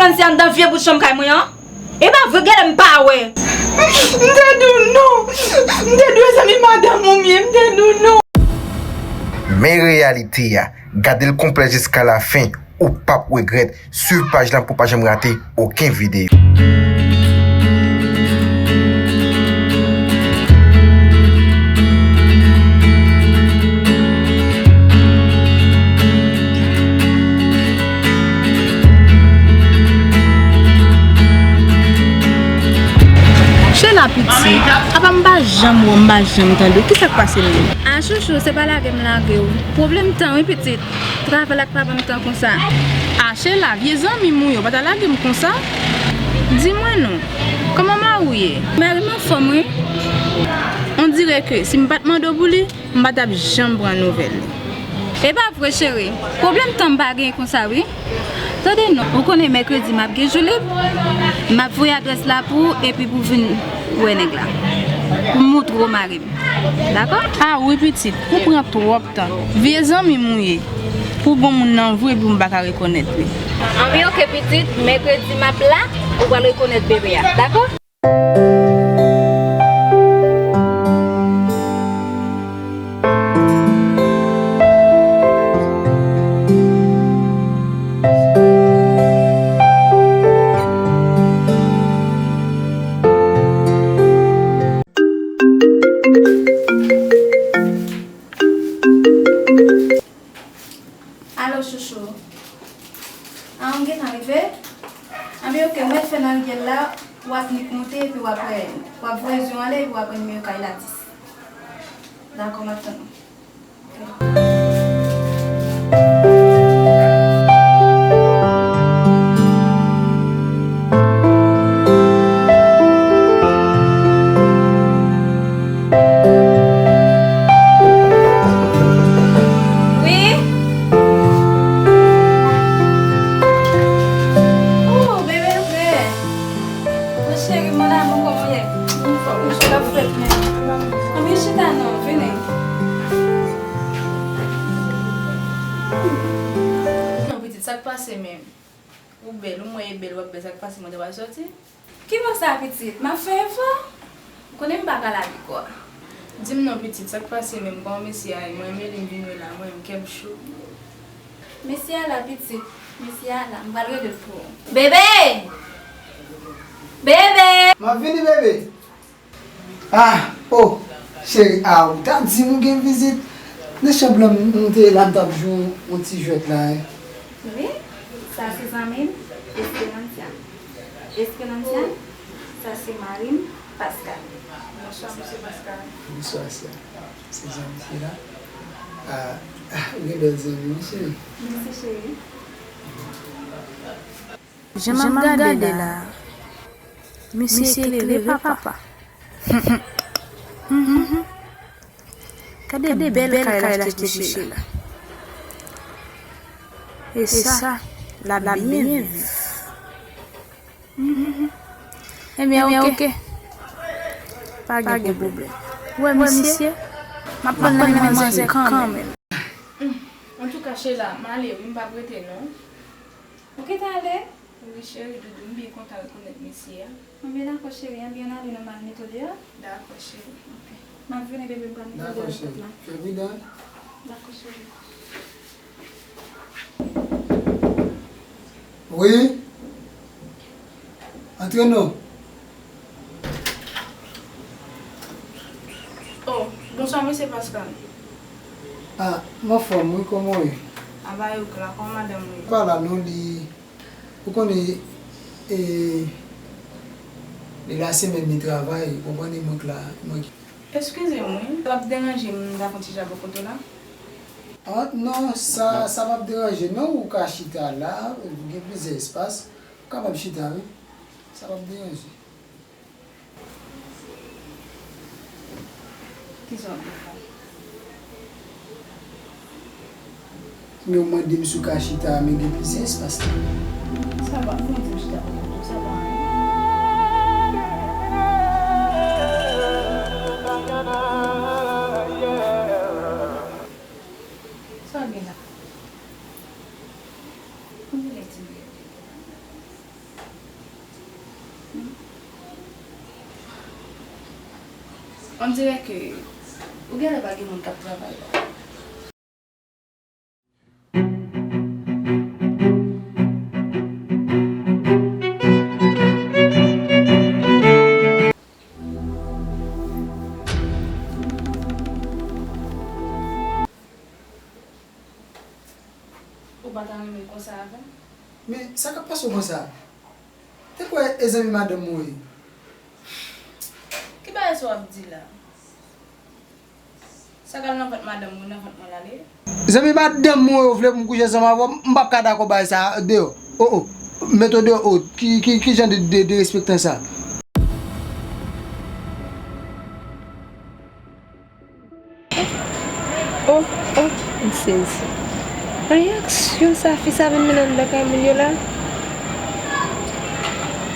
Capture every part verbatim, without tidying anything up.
Nancy anndan vye bout chanm kay mwen an? E pa vre, genlè m pa wè. M te di w non. M te di w e zanmi madanm ou m ye, m te di w non. Men reyalite a, gade l konplè jiska lafen, ou p ap regrèt. Swiv paj la pou w pa janm rate okenn videyo. Sheila pitit, apa m pa janm wè w, m pa janm tande w. Kisa k pase menm? A chouchou, se pa lage m lage w. Pwoblèm tan wi pitit. Travay la k pa ban m tan konsa. A Sheila, vye zanmi m ou ye, w pa ta lage m konsa. Di mwen non, kòman mari w ye? Mari m anfòm wi. On dirè ke si m pa t mande w pou li, m pa t ap janm pran nouvèl li. E pa vre cheri, pwoblèm tan m pa gen konsa wi. Tande non, ou konnen mèkredi m ap gen jou lib, m ap voye adrès la pou ou epi pou w vin wè nèg la, pou m moutre w mari m. Dakò? A wi pitit, ou pran twòp tan. Vye zanmi m ou ye. Pou bon moun nan vre epi m pa ka rekonèt li. Anben oke pitit, mèkredi m ap la, ou pral rekonèt bebe a. Dakò? Alo chouchou. A, ou gentan rive? Anben oke, ou mèt fè nan ryèl la, w ap nik monte epi w ap, w ap voye zye w ale epi w ap pran nimewo kay la dis. Dakò, m ap tann ou. Wi. Oh, bebe, nou prè. Mon cheri, mon amour, kòman w ye? Anfòm, wi, sa k ap fèt menm? Ann vin chita non, vini. Non, pitit, sa k pase menm? Ou bèl, ou mwen e bèl, w ap bèl, sa k pase, mwen te pral sòti? Ki bò sa, pitit? M ap fè efò. Ou konnen m pa ka lage kò a. Di m non, pitit, sa k pase menm? Kòman mesye a ye? Mwen renmen li, m vin wè l la, mwen menm, kè m cho. Mesye a la, pitit. Mesye a la, m pral rele l pou ou. Bebe! Bebe! M ap vini, bebe. Ah, oh, cheri, ah, ou ta di m ou gen vizit. Nan chanm lan, m te la, m t ap jwe yon ti jwèt la, wi. Wi, sa se zanmi m, Esperancia. Esperancia, sa se mari m, Pascal. Bonswa, mesye Pascal. Bonswa, sè. Se zanmi Sheila. Ah, ah, ou gen bèl zanmi, wi, cheri. Mèsi, cheri. Jan m ap gade la, misye eklere, papa. Gade bèl kay l achte pou Sheila. E sa, l ap byen viv. Ebyen, oke. Pa gen pwoblèm. Ou wè misye? M ap pran l nan men manzè kanmenm. Antouka, Sheila, m ale wi, m p ap rete non. Ou kite ale? Wi, cheri doudou, m byen kontan rekonèt mesye a. Anben, dakò, cheri, anben, ann ale, nou mal mete w deyò. Dakò, cheri. Ok. M ap vini, bebe, m pral mete w deyò nan pòt la. Dakò, cheri. Fè pridan. Dakò, cheri. Wi. Antre non. Oh, bonswa, mesye Pascal. Ah, m anfòm, wi, kòman w ye? Aba yo la, kòman madanm ou ye? Pa la non, li, ou konnen, e, li la semèn li travay, ou konprann, li mank la, mank. Eskize m, wi, l ap deranje m, m ta fè yon ti jan bò kote w la? Ah, non, sa, sa p ap deranje, non, ou ka chita la, gen plizyè espas, ou kapab chita, wi, sa p ap deranje. Kisa w ap fè? Men w mande m si w ka chita, men gen plizyè espas la. Sa va, mwen di w chita pou mwen tou, sa va anyen. Sa w gen la? Konbyen lè ti mwen? On dirè ke ou genlè pa gen moun k ap travay la. Ou pa ta renmen l konsa avè m? Men, sa k ap pase w konsa? Te kwè e zanmi madanm ou ye. Ki bagay sa w ap di la? Sa k al nan vant madanm mwen, nan vant mwen l ale? Zanmi madanm mwen, ou vle pou m kouche ansanm avè w? M p ap ka dakò bagay sa a. Deyò. O, o. Mete w deyò. O, ki, ki, ki jan de, de, derespektan sa? O, o, m sezi. Reyaksyon sa fi sa vin mennen anndan kay moun yo la?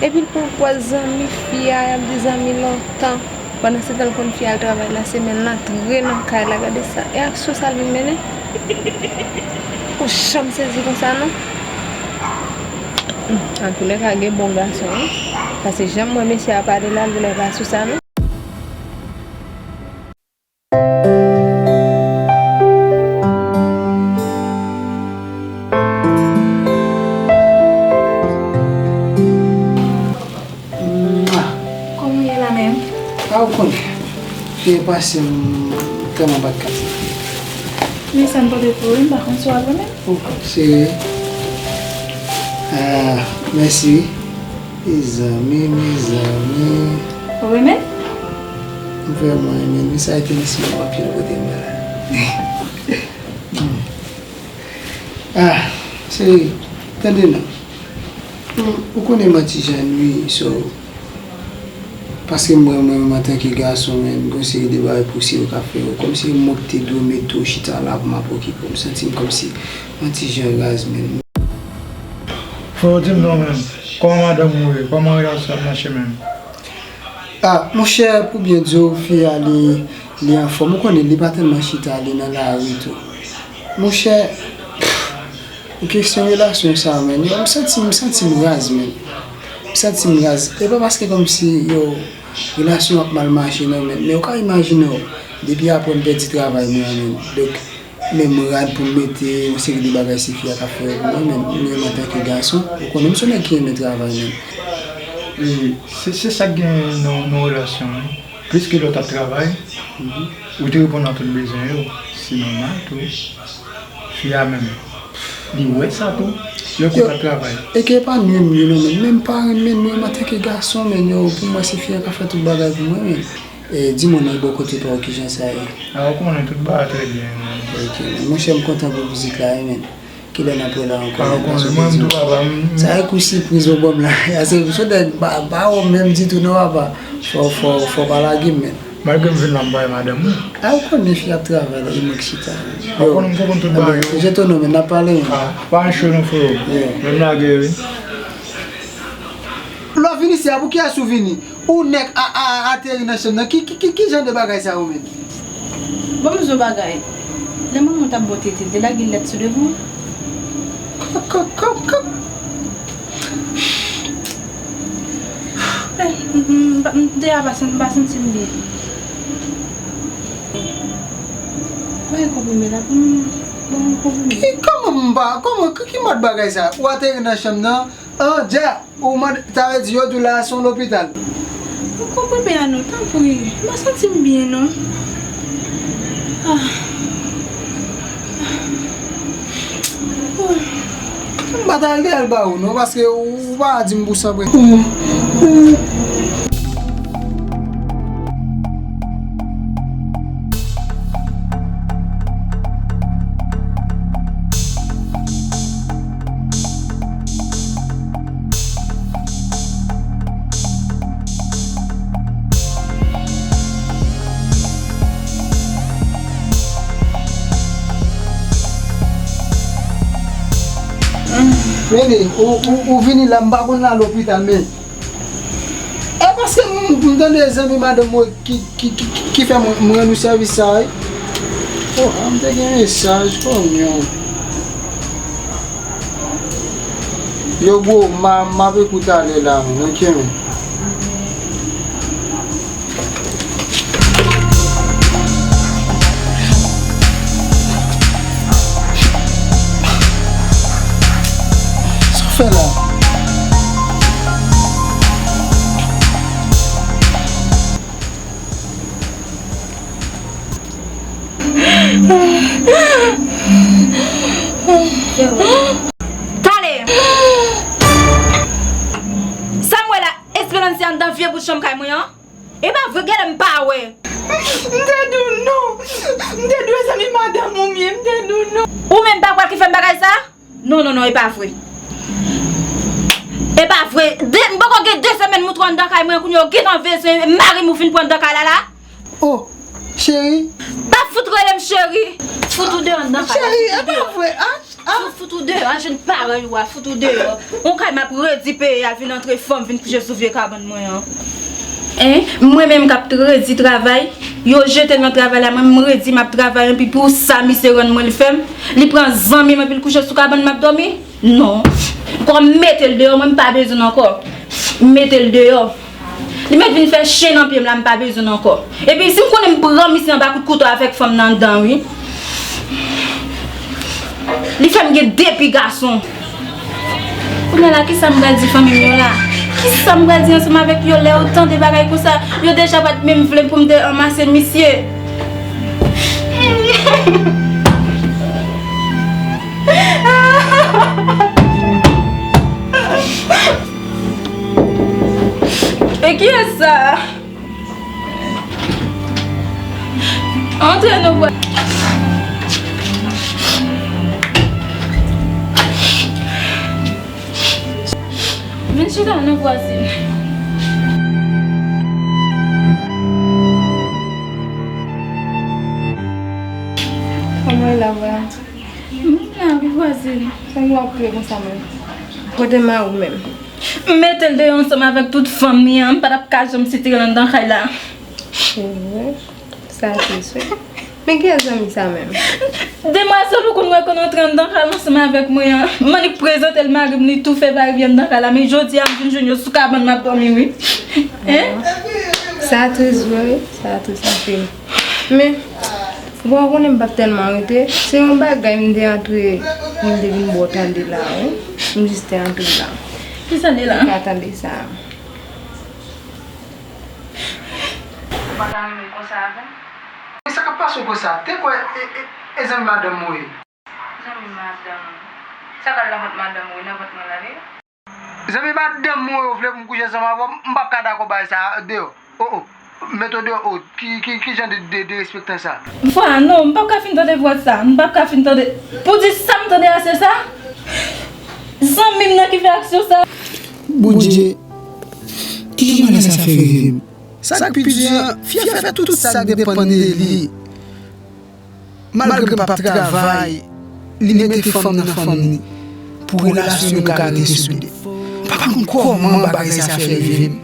Epi l pran pòz zanmi fi a, y ap di zanmi lontan. Pandansetan l konn fi a al travay la, se men l antre nan kay la. Gade sa, reyaksyon sa l vin mennen. Ou janm sezi konsa non. Hmm, antoulèka gen bon gason wi. Paske jan m wè mesye a pale la, l genlè pa sou sa non. Mwa. Kòman w ye la menm? A, ou konnen. Byen pase m tèlman bat kase. Men sa m pote pou ou, m pa konn si w ap renmen. Ou serye? Ah, mèsi wi. Mezanmi, mezanmi. Ou renmen? M vrèman renmen. Men sa e te misye anpil kote m la. Ah, cheri, tande non. Hmm, ou konnen m an ti jèn wi, so, paske mwen, mwen menm antanke gason, men, gon seri de bagay pou seri yo ka fè yo. Kòmsi mwen k te dwe mete w chita la pou m ap okipe w. M santi m kòmsi m an ti jan raz, men. Freo, di m non, men, kòman madanm ou ye? Kòman relasyon ap mache menm? Ah, monchè, pou byen di w, fi a, li, li anfòm. Ou konnen, li pa tèlman chita, li nan lari tou. Monchè, pff, kesyon relasyon sa, men, yo, m santi, m santi m raz, men. M santi m raz. E pa paske kòmsi, yo, relasyon ap mal mache, non, men, men ou ka imajine w, depi apre m pèdi travay mwen an, men. Donk, men m rad pou m mete yon seri de bagay se fi a k ap fè yo pou mwen, men mwen menm antanke gason, ou konnen m se yon nèg ki renmen travay, men. E se, se sa k gen nan, nan relasyon an. Plis ke lè w t ap travay, ou te reponn a tout bezwen yo. Se nòmal tou. Fi a menm, li wè sa tou. Lè w t ap travay. E ke pa nwi m, wi, non, men, men m pa renmen, mwen menm antanke gason, men yo, pou mwen, se fi a k ap fè tout bagay pou mwen, men. E di mwen nan bò kote pa w kijan sa ye. A, ou konnen tout bagay trè byen, men. Ok, men monchè, m kontan pou mizik la, wi, men. Kilè n ap wè la ankò, men? A, ou konnen, mwen, m tou papa, m, m. Sa e kou sipriz ou ban m la. A, se, se nèg ba, ba ou menm ditou, non, papa. Fò, fò, fò pa lage m, men. Malgre m vin la, m pa wè madanm mwen. A, ou konnen fi ap travay la, e mwen k chita. A, ou konnen m konprann tout bagay yo. Jete w non, men, n ap pale, men. A, pa cho non, freo. Yeah. Men m lage, wi. Lè w vin isi a, pou kiyès ou vini? Ou nèk a, a, a, ateri nan chanm nan. Ki, ki, ki, ki jan de bagay sa yo menm? Ban m di w bagay. Lè manman w t ap ba w tete, l te lage lèt sou devan w? K, k, k, k. Eh, m, m, m, m, deja pa santi, m pa santi m byen. Mwen konprime la, pou m, ban m konprime. Ki, kòman m pa, kòman, ki, ki mòd bagay sa? Ou ateri nan chanm nan, an, dja. Ou mande, sa vle di yo di w la se yon lopital. Ou konprann byen non, tanpri. M pa santi m byen non. Ah. Oh. M pa ta al al ba ou non, paske ou pa di m pou sanbre. Mene, ou, ou, ou vini la, m pa konn la lopital, men. E paske m, m tande zanmi madanm mwen ki, ki, ki, ki, ki fè mwen, mwen rann ou sèvis sa, wi. Oh, m te gen mesaj, konyon. Yo, bro, m a, m ap ekou talè la, men, ok, men. Tale! Sa m wè la, Esperanse anndan vye bout chanm kay mwen an? E pa vre, genlè m pa wè. M te di w non. M te di w e zanmi madanm ou m ye, m te di w non. Ou menm pa kwè ki fè m bagay sa? Non, non, non, e pa vre. E pa vre. De, m poko gen de semèn m ou twò anndan kay mwen, kounye a w gentan vezwen mari m ou vin pran anndan kay la la. Oh, cheri. Pa fout rele m cheri. Fout ou deyò anndan kay la. Cheri, e pa vre. Ah, ah. Fout, fout ou deyò, a jèn parèy ou a, fout ou deyò. On kay m ap redi peye a vin antre fanm vin kouche sou vye kabann mwen an. Hein? Mwen menm k ap redi travay, yo jete l nan travay la, mwen m redi m ap travay, epi pou sa misye rann mwen l fè m, li pran zanmi m epi l kouche sou kabann m ap dòmi? Non. Kòm mete l deyò, mwen m pa bezwen l ankò. Mete l deyò. Li mèt vin fè chen nan pye m la, m pa bezwen l ankò. Epi si m konnen m pran misye anba kout kouto avèk fanm nan anndan wi. Li fè m gen de pi gason. Kounye a la, kisa m pral di fanmi m yo la? Kisa m pral di ansanm avèk yo lè yo tande bagay konsa? Yo deja pa t menm vle pou m te ranmase misye. E kiyès sa? Antre nou vwa. Vin chita nou vwazin. Kòman e la, vwazin? M la wi vwazin. Sa gen w ap kriye konsa menm? Kote mari w menm? M mete l deyò ansanm avèk tout fanmi an, m pa t ap ka janm sitire l anndan kay la. Se vre? Sa tris wi. Men kiyès zanmi sa menm? Demwazèl ou konn wè konn antre anndan kay la ansanm avèk mwen an. M annik prezante l mari m, li tou fè va e vyen anndan kay la, men jodi a m vin jwenn yo sou kabann m ap dòmi wi. Hein? Sa tris vre wi, sa tris anpil. Men, bon, ou konnen m p ap tèlman rete. Se yon bagay m te antre, m te vin ba w tande la, wi. M jis te antre la. Kisa li la? Ou ka tande sa. Ou pa ta renmen konsa avè m? E sa k ap pase w konsa? Te kwè e, e, e zanmi madanm ou ye? Zanmi madanm ou? Sa k al nan vant madanm ou, nan vant mwen la, li? Zanmi madanm mwen ou vle pou m kouche ansanm avè w, m p ap ka dakò bagay sa a deyò. Oh, oh. Mete w deyò, oh, ki, ki, ki jan de, de, derespektan sa? Vwa, non, m p ap ka fin tande vwa sa. M p ap ka fin tande. Pou di sa m tande a, se sa? Zanmi m nan ki fè aksyon sa? Bondye, ki jan malè sa fè rive m? Sa k pi di an, fi a fè tout sa k depann de li. Malgre m p ap travay, li mete fanm nan fanm ni pou relasyon nou ka rete soude. M pa konn kòman bagay sa fè rive m.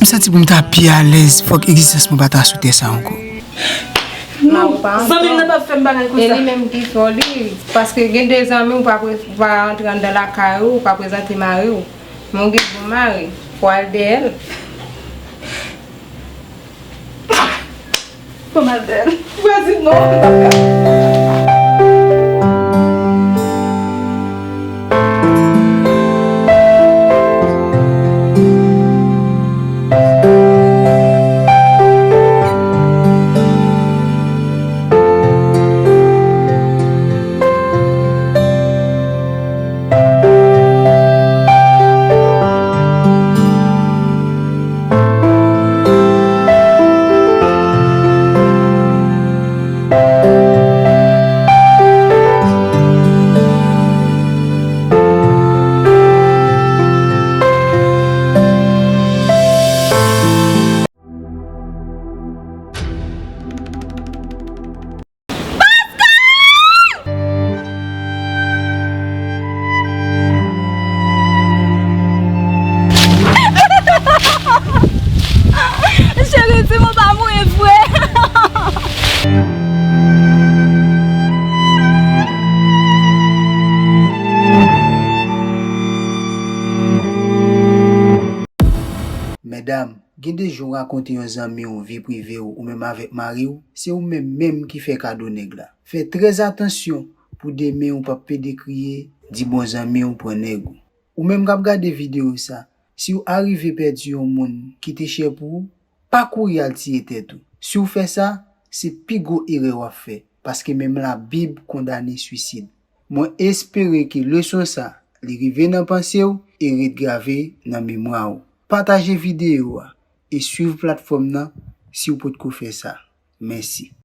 M santi pou m ta pi alèz, fòk egzistans mwen pa ta sou tè sa ankò. Non, zanmi m nan p ap fè m bagay konsa. E li menm ki fè w li, paske gen de zanmi w pa pre-, pa antre anndan lakay ou, pa prezante mari w. Men w gen bon mari, fò w al dèyè l. Fò m al dèyè l. Vwazin non. Cheri, di m ou pa mouri vre. Medam, gen de jou w rakonte yon zanmi w vi prive w ou menm avèk mari w, se ou menm menm ki fè kado nèg la. Fè trè atansyon pou demen ou p ap pede kriye, di bon zanmi w pran nèg ou. Ou menm k ap gade videyo sa, si w arive pèdi yon moun ki te chè pou ou, pa kouri al tiye tèt ou. Si w fè sa, se pi gwo erè w ap fè. paske menm Labib kondane swisid. Mwen espere ke leson sa, li rive nan panse w e ret grave nan memwa w. Pataje videyo a e swiv platfòm nan si w potko fè sa. Mèsi.